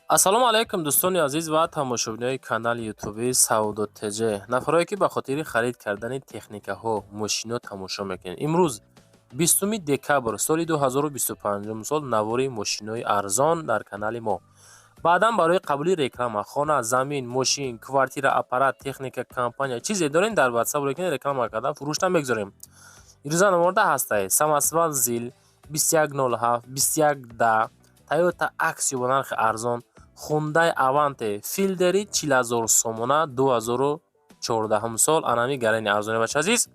Ассалому алайкум, дӯстони азиз ва тамошобинои канали ютуби Савдо ТЖ, нафарое ки ба хотири харид кардани техникаҳо, мошино тамошо мекунед. Имрӯз, 20 декабр соли 2025 сол, навори мошинои арзон дар канали мо. Баъдан барои қабули реклама, хона, замин, мошин, квартира, аппарат, техника, компания, чизе дорем, дар ватсап рекунед, реклама карда фурӯшта мегузорем. Ирӯза наворда ҳастае самосвал ЗИЛ 2107, 2110, Тойота Аксио ба нархи арзон, Хундай Аванте Филдери 40 000 сомона, 2014 сол, анами гарани арзоне, бача азиз.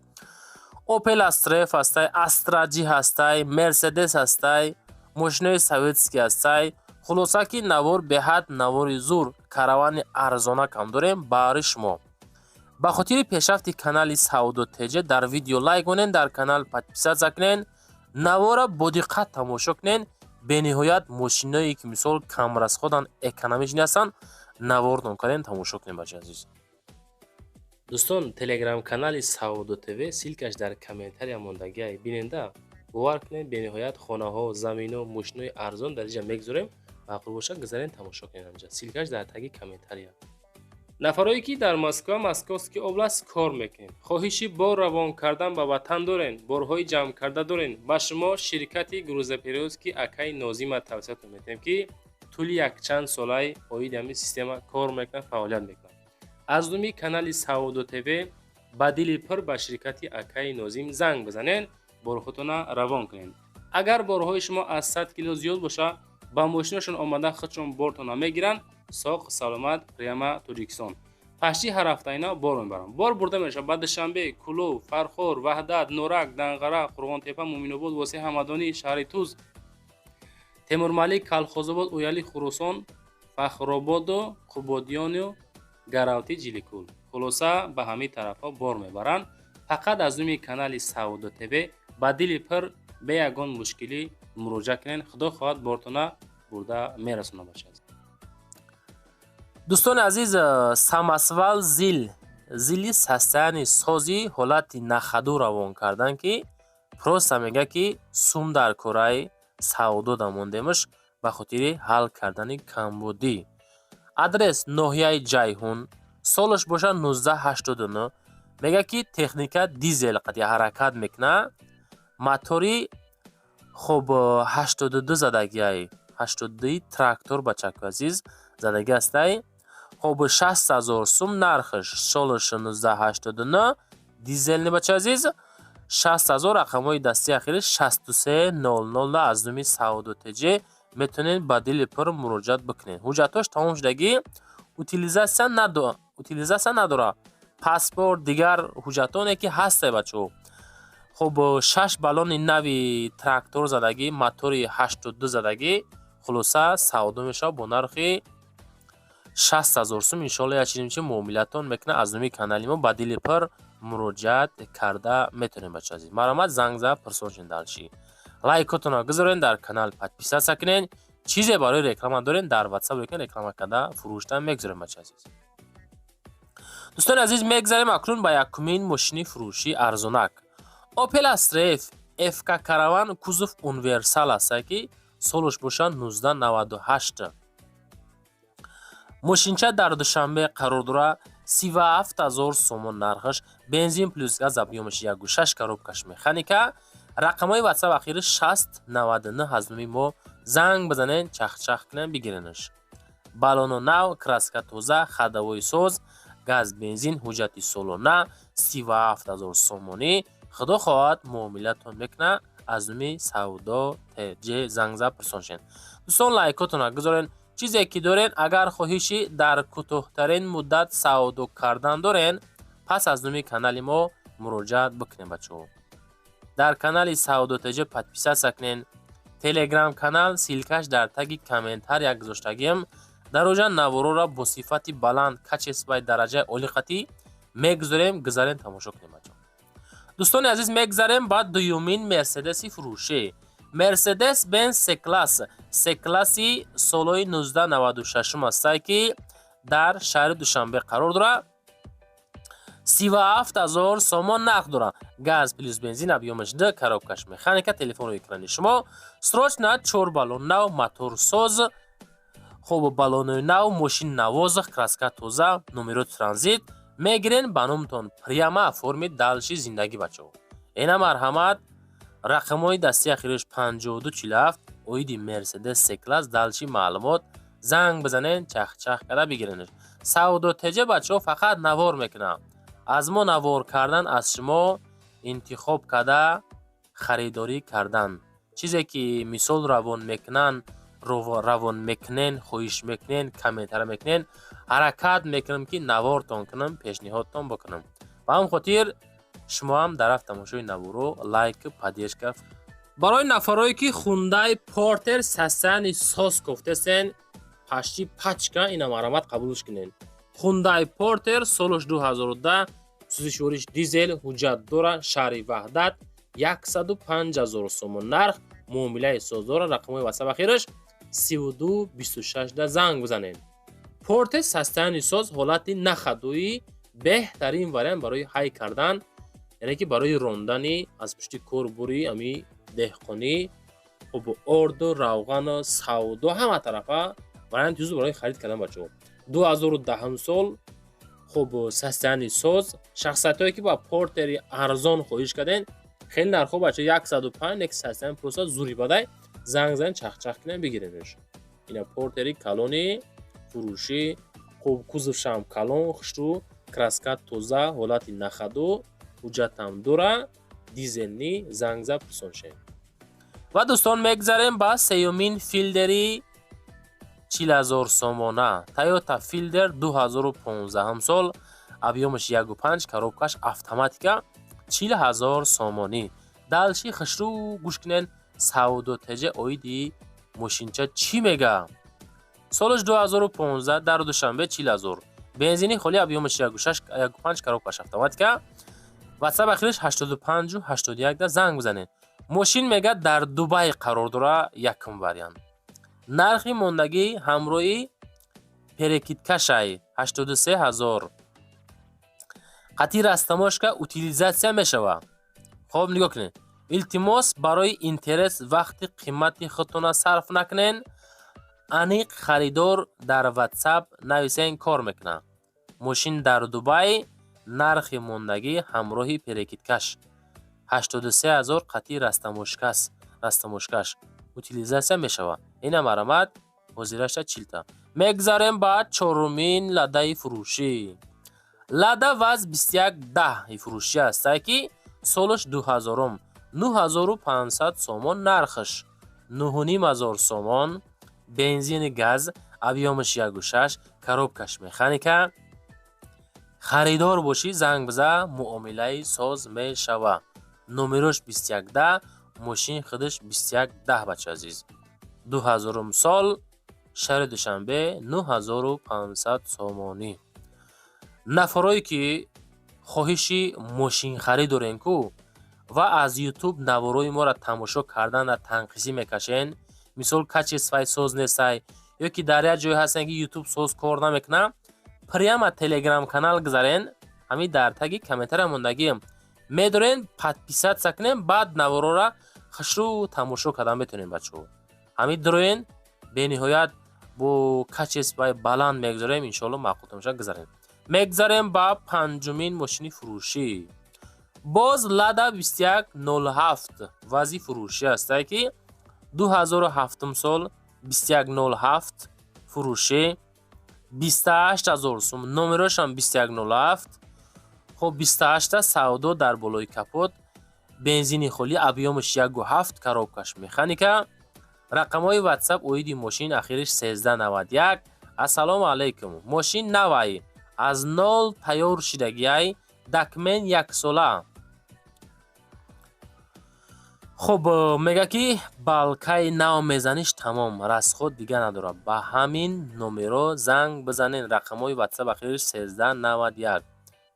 Опел Астра Ф ҳастай, Астра Ҷи ҳастай, Мерседес ҳастай, мошинои советский ҳастай. Хулоса ки навор беҳад навори зур, каравани арзонакам дорем баҳри шумо. Ба хотири пешрафти канали Савдо ТЖ дар видео лайк монед, дар канал подписаться кунед, навора бодиққат тамошо кунед. Бениҳоят мошиное ки мисол камрасходанд, экономичный ҳастанд, навортон кардем, тамошо кунем, бача азиз. Дӯстон, телеграм-канали Савдо ТВ, ссылка ш дар комментария мондагиай, биненда. Бовар кунед, бениҳоят хонаҳо, замино, мошинои арзон дар инҷа мегузорем. Маъқул бошад, гузарен, тамошо кунед ҳамҷа, ссылка ш дар таги комментария. Нафарое ки дар Москва, Московский область кор мекунед, хоҳиши бор равон кардан ба ватан дорен, борҳои ҷамъкарда дорен, ба шумо ширкати грузоперевозки акаи Нозима тавсиятон метиҳем, ки тӯли якчанд солаи оиди ҳамин система кор мекунад, фаъолият мекунад. Аз номи канали Савдо ТВ ба дили пур ба ширкати акаи Нозим занг бизанед, борҳотона равон кунед. Агар борҳои шумо аз 100 кило зиёд бошад, ба мошинашон омада, худшон бортона мегиранд, соқ саломат прямо Тоҷикистон. Пашти ҳар ҳафта ина бор мебаранд. Бор бурда мешавад ба Душанбе, Кӯлоб, Фархор, Ваҳдат, Норак, Данғара, Қурғонтепа, Муъминобод, Восеъ, Ҳамадонӣ, шаҳри Туз, Темурмалик, Калхозобод, Ояли, Хуросон, Фахрободу Қубодиёну Гаравти, Ҷиликул. Хулоса, ба ҳамин тарафҳо бор мебаранд. Фақат аз номи канали Савдо ТВ ба дили пур, бе ягон мушкилӣ муроҷиат кунед. Худо хоҳад, бортона бурда мерасонад, бача. Дӯстони азиз, самосвал ЗИЛ, ЗИЛи состояние сози, ҳолати на ходу равон кардан, ки просто мегӯяд, ки сум дар кораи савдо дамондемаш ба хотири ҳал кардани камбудӣ. Адрес ноҳияи Ҷайҳун, солаш бошад 1989. Мегӯяд, ки техника дизел қати ҳаракат мекунад, мотори хоб 82 задагиай, 82 трактор, бачаку азиз, задагӣ ҳастай. Хоб, 60 000 сум нархаш, солаш 1989, дизельный, бача азиз, 60 000. Рақамҳои дастии ахири 6300. Аз номи Савдо ТЖ метавонед ба дили пур муроҷиат бикунед. Ҳуҷҷатҳош тамом шудагӣ, утилизация надорад, паспорт, дигар ҳуҷҷатҳоне ки ҳастай, бачаҳо. Хоб, шаш баллони нави трактор задагӣ, мотори 82 задагӣ. Хулоса, савдо мешавад бо нархи 60 000 сум. Иншоалло, як чизе чи муомилатон мекунад. Аз номи канали мо ба дили пур муроҷиат карда метавонед, бача азиз. Марҳамат, занг зада пурсон шед. Дальше лайкотонро гузоред, дар канал подписаться кунед. Чизе барои реклама доред, дар ватсап рекунед, реклама карда фурӯшта мегузорем, бача азиз. Дӯстони азиз, мегзарем акнун ба якумин мошини фурӯшии арзонак. Опел Астра Ф ФК Караван, кузов универсал аста, ки солаш бошад 1998. Мошинча дар Душанбе қарор дорад, 37 000 сомон нархаш, бензин плюс газ, объём аш 1,6, коробка ш механика. Рақамҳои ватсап ахири 6099. Аз номи мо занг бизанед, чахчах кунед, бигиренаш. Баллоно нав, краска тоза, ходовой соз, газ, бензин, ҳуҷҷати солона, 37 000 сомонӣ. Худо хоҳад, муомилатон мекунад. Аз номи Савдо ТЖ занг зад, пурсон шед. Дӯстон, лайкотонро гузоред. Чизе ки доред, агар хоҳиши дар кӯтоҳтарин муддат савдо кардан доред, пас аз номи канали мо муроҷиат бикунед, бачаҳо. Дар канали Савдо ТЖ подписаться кунед. Телеграм канал, ссылка ш дар таги комментария гузоштагиам. Дар оҷа навороро бо сифати баланд, качество и дараҷаи олиқатӣ мегузорем, гузарем, тамошо кунем, бачаҳо. Дӯстони азиз, мегзарем ба дуюмин Мерседеси фурӯшӣ. Мерседес Бенз С-класс, С-класси солҳои 1996 ҳастае, ки дар шаҳри Душанбе қарор дорад, 37 000 сомон нарх дорад, газ плюс бензин, объём аш д, коробка ш механика. Телефони экрани шумо. Срочно, чор баллон нав, моторсоз. Хуб, баллонои нав, мошин навозах, краска тоза, номеро транзит мегирен, ба номтон прямо оформить, дальше зиндагӣ. Бачаҳо, ина марҳамат, рақамҳои дастии ахириш 5247, оиди Мерседес С класс. Дальше маълумот занг бизанен, чахчах карда бигиренш. Савдо Теҷа, бачаҳо, фақат навор мекунам. Аз мо навор кардан, аз шумо интихоб карда харидорӣ кардан. Чизе ки мисол равон мекунанд, равон мекунен, хоҳиш мекунен, комментария мекунен, ҳаракат мекунам, ки навортон кунам, пешниҳодтон бикунам. Ба ҳамин хотир шумоам дар рафт тамошои наворо лайк, поддержка. Барои нафарое ки Хундай Портер состояние соз кофтесен, почти пачка, ина марҳамат, қабулш кунен. Хундай Портер, солаш 2010, сӯзишвориш дизел, ҳуҷҷат дора, шаҳри Ваҳдат, 105 000 сомон нарх, муомилаи соз дора. Рақамҳои ватсап ахираш 3226 да занг бизанед. Портер состояние соз, ҳолати на ходовой, беҳтарин вариант барои ҳай кардан, яъне ки барои рондани аз пушти корбури ами деҳқонӣ. Хуб, орду, равғану савдо, ҳама тарафа варианти зуд барои харид кардан, бачаҳо. 2010 сол, хуб, состояние соз. Шахсиятҳое ки ба Портери арзон хоҳиш карден, хеле нархҳо, бача, 105, як состояние просто зури бадай. Занг занед, чахчах кунем, бигиренш. Ина Портери калони фурӯшӣ. Хуб, кузовшам калон, хушрӯ, краска тоза, ҳолати на ходу, ҳуҷҷатам дора, дизельный. Занг за, пурсон шем. Ва дӯстон, мегзарем ба сеюмин Филдери 40 000 сомона. Тойота Филдер, 2015 сол, объём аш 1,5, коробкаш автоматика, 40 000 сомонӣ. Дальше хушрӯ гӯш кунен, Савдо Теҷа оиди мошинча чӣ мега. Солаш 2015, дар Душанбе, 40 000, бензини холӣ, объём аш 1,5, коробкаш автоматика. Ватсап ахириш 85 81 да занг бизанед. Мошин, мега, дар Дубай қарор дора. Якум вариант, нархи мондагӣ ҳамроҳи перекидкашай 83 ҳазор, қатъи растаможка, утилизация мешавад. Хоб, нигоҳ кунед, илтимос, барои интерес вақти қимати худтона сарф накунен. Аниқ харидор дар Ватсап нависен, кор мекунад. Мошин дар Дубай, нархи мондагӣ ҳамроҳи перекидкаш 83 ҳазор, қатъи растаможкаш, утилизация мешавад. Ина марҳамат, ҳозирашта чилта. Мегзарем ба чорумин Ладаи фурӯшӣ. Лада ВАЗ 2110 фурӯшӣ ҳастае, ки солаш дуҳазорум, 9500 сомон нархаш, 9500 сомон, бензини газ, объём аш 1,6, коробкаш механика. Харидор бошӣ, занг биза, муомилаи соз мешава. Номерош 2110, мошин худаш 2110. Бача азиз, 2000-ум сол, шаҳри Душанбе, 9500 сомонӣ. Нафарое ки хоҳиши мошинхарӣ дорен ку ва аз Ютуб наворои моро тамошо кардан танқисӣ мекашен, мисол, качествои соз нестай ё ки дар як ҷое ҳастен, ки Ютуб соз кор намекунад, прямо Телеграм канал гузарен. Ҳамин дар таги комментария мондагием, медорен, подписаться кунем, баъд наворора хушрӯ тамошо кардан метавонем. Бачаҳо, ҳамин дуроен, бениҳоят бо качествои баланд мегузорем, иншоалло маъқул тамоша. Гузарем, мегзарем ба панҷумин мошини фурӯшӣ. Боз Лада 2107 ВАЗи фурӯшӣ ҳастае, ки 2007 сол, 2107 фурӯшӣ, 28 000 сум, номерошам 2107. Хоб, 28та савдо дар болои капот, бензини холӣ, объём аш 1,7, коробкаш механика. Рақамҳои Ватсап оиди мошин ахириш 1391. Ассалому алайкум, мошин навай, аз нол тайёр шидагиай, документ яксола. Хуб, мега, ки балкаи нав мезаниш, тамом, расход дига надорад. Ба ҳамин номеро занг бизанед. Рақамҳои Ватсап ахириш 1391.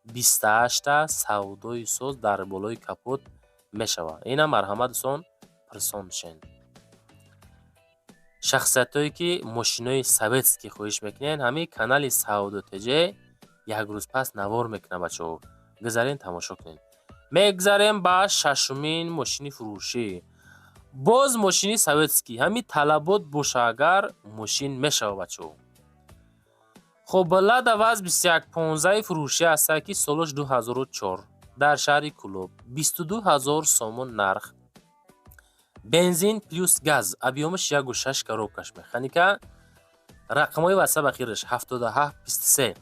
28та савдои соз дар болои капот мешавад. Инам марҳамат, дӯстон, пирсон шен. Шахсиятҳое ки мошинои советский хоҳиш мекунед, ҳамин канали Савдо ТЖ як рӯз пас навор мекунад. Бачаҳо, гузарен, тамошо кунед. Мегзарем ба шашумин мошини фурӯшӣ. Боз мошини советский, ҳами талабот боша, агар мошин мешава, бачаҳо. Хуб, Лада ВАЗ 2115 фурӯшӣ ҳастад, ки солаш 2004, дар шаҳри Кӯлоб, 22 ҳазор сомон нарх, бензин плюс газ, объём аш 1,6, коробка ш механика, рақамҳои ватсап ахираш 77 23,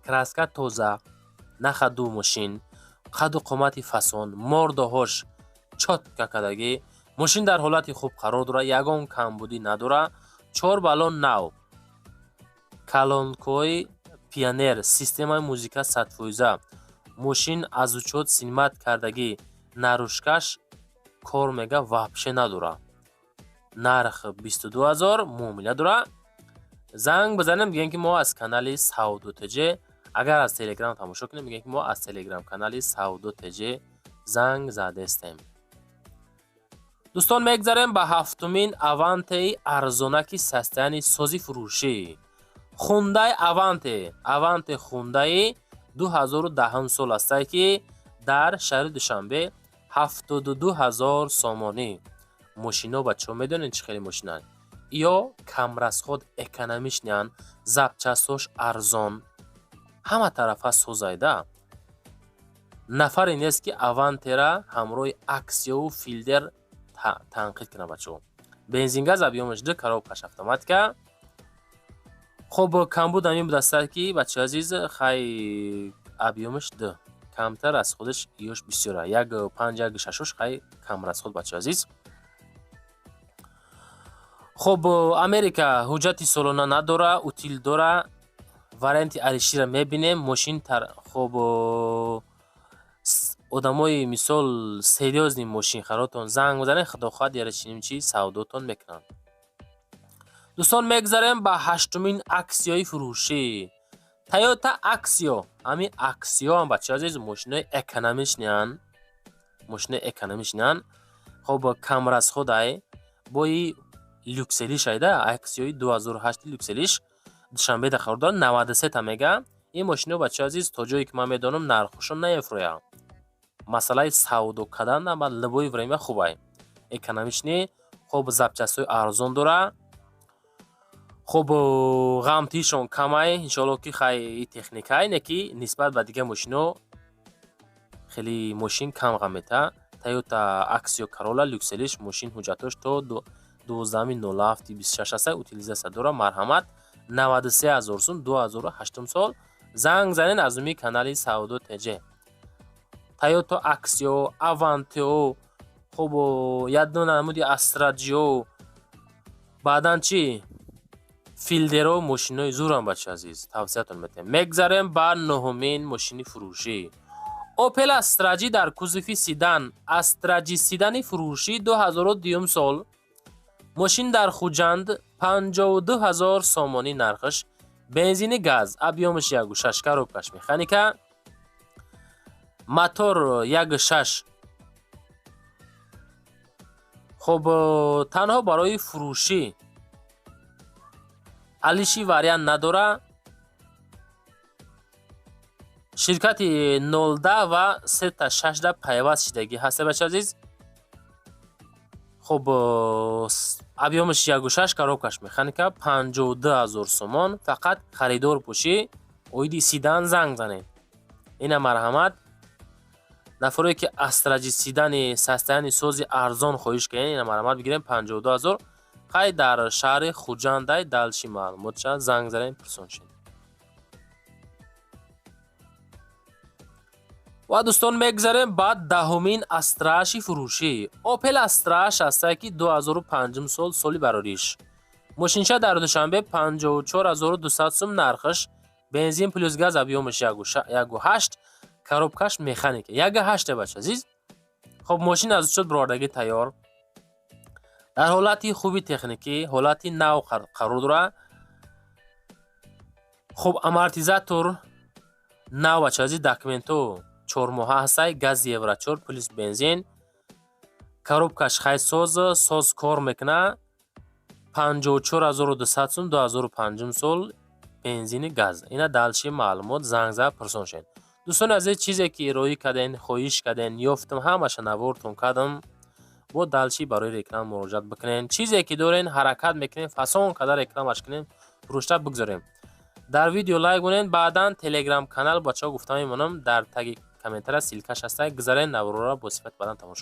краска тоза, на ходу мошин, қаду қомати фасон, мордаҳош чётко кардагӣ. Мошин дар ҳолати хуб қарор дорад, ягон камбудӣ надорад, чор баллон нав, колонкаҳои Пионер, системаи музыка 100%. Мошин аз учёт снимать кардагӣ, наружка ш кор мега вообще надорад. Нарх 22 ҳазор, муомила дорад. Занг бизанем, бигӯем, ки мо аз канали Савдо ТЖ. Агар аз Телеграм тамошо кунем, мегӯем, ки мо аз Телеграм канали Савдо ТЖ занг задестем. Дӯстон, мегзарем ба ҳафтумин Авантеи арзонаки состояние сози фурӯшӣ. Хундай Аванте, Аванте Хундаи 2010 сол ҳастае, ки дар шаҳри Душанбе 72 ҳазор сомонӣ. Мошино, бачаҳо, медонед, чӣ хеле мошинанд? Ё камрасход, экономичный анд, запчасть ош арзон, ҳама тарафа созайда. Нафаре нест, ки Авантера ҳамроҳи Аксиову Филдер танқид кунад, бачаҳо. Бензин, газ, объём аш 2, коробка ш автоматика. Хуб, камбуд ҳамин будастад, ки, бачаҳои азиз, хай, объём аш 2, камтар аз худаш ёш бисёра, 1,5, 1,6-ош, хай, камрасход, бачаҳои азиз. Хуб, Америка, ҳуҷҷати солона надора, утил дора. Варианти алишира мебинем. Мошин, хуб, одамои, мисол, серьёзный мошинхаротон занг бизанед, худо хоҳад, яра чиним чи савдотон мекунанд. Дӯстон, мегзарем ба ҳаштумин Аксиои фурӯшӣ. Тойота Аксио. Ҳамин Аксиоам, бачаҳои азиз, мошинои экономичный анд, мошинои экономичный анд. Хуб, камрасход ай, бои люкселиш айда. Аксиои 2008 люкселиш Душанбеда қарор дорад, 93 та мега. Ин мошино, бачаҳои азиз, то ҷое ки ман медонам, нархошон наефурӯяд. Масъалаи савдо кардан ба любое время хубай, экономичный. Хуб, запчасть ҳои арзон дора. Хуб, ғамтишон камай, иншоалло, ки хай, техникай не, ки нисбат ба дигар мошино хеле мошин кам ғам мета. Тойота Аксио Карола люкселиш, мошин ҳуҷҷатош то 12.07.26 аста, утилизация дора. Марҳамат, 93 ҳазор сум, 2008 сол. Занг занед аз номи канали Савдо ТЖ. Тойота Аксио, Авантео, хуб, ядно намуди Астраҷио, баъдан чӣ, Филдеро, мошинои зурам, бача азиз, тавсиятон метиҳем. Мегзарем ба нуҳумин мошини фурӯшӣ. Опел Астраҷи дар кузови седан, Астраҷи седани фурӯшӣ, 2002 сол. Мошин дар Хуҷанд, 52 ҳазор сомонӣ нархаш, бензини, газ, объём аш 1,6, коробка ш механика, мотор 1,6. Хуб, танҳо барои фурӯшӣ, алиши вариант надора. Ширкати 0 ва 3 та 6 пайваст шидагӣ ҳаста, бача азиз. Хуб, объём аш 1,6, коробка ш механика, 52 ҳазор сомон. Фақат харидор бошӣ, оиди седан занг занед. Ина, марҳамат, нафаре ки Астраҷи седани состояние сози арзон хоҳиш кунед, ина, марҳамат, бигирем, 52 ҳазор. Хай, дар шаҳри Хуҷандай. Дальше маълумотша занг занед, пурсон шед. Ва, дӯстон, мегзарем ба даҳумин Астраши фурӯшӣ. Опел Астраш ҳастае, ки 2005 сол, соли барориш. Мошинча дар Душанбе, 54 200 сум нархаш, бензин плюс газ, объём аш 1,8, коробка ш механика, 1,8, бача азиз. Хоб, мошин аз учёт бировардагӣ тайёр, дар ҳолати хуби техникӣ, ҳолати нав қарор дорад. Хуб, амортизатор нав, бача азиз, документҳо 4 моҳа ҳастай, газ евро 4 плюс бензин, коробка ш хай соз, соз кор мекунад. 54 200 сум, 2005 сол, бензини, газ. Ина, дальше маълумот занг зад, пурсон шед. Дӯстони азиз, чизе ки роҳӣ карден, хоҳиш карден, ёфтам, ҳамаша навортон кардам. Бо дальше барои реклама муроҷиат бикунем. Чизе ки дорен, ҳаракат мекунем, фасон карда рекламаш кунем, фурӯшта бигзорем. Дар видео лайк монед, баъдан Телеграм канал, бачаҳо, гуфта мемонам, дар таги комментария ссылка ш ҳаста, гузарен, наворора бо сифат баъдан тамошо.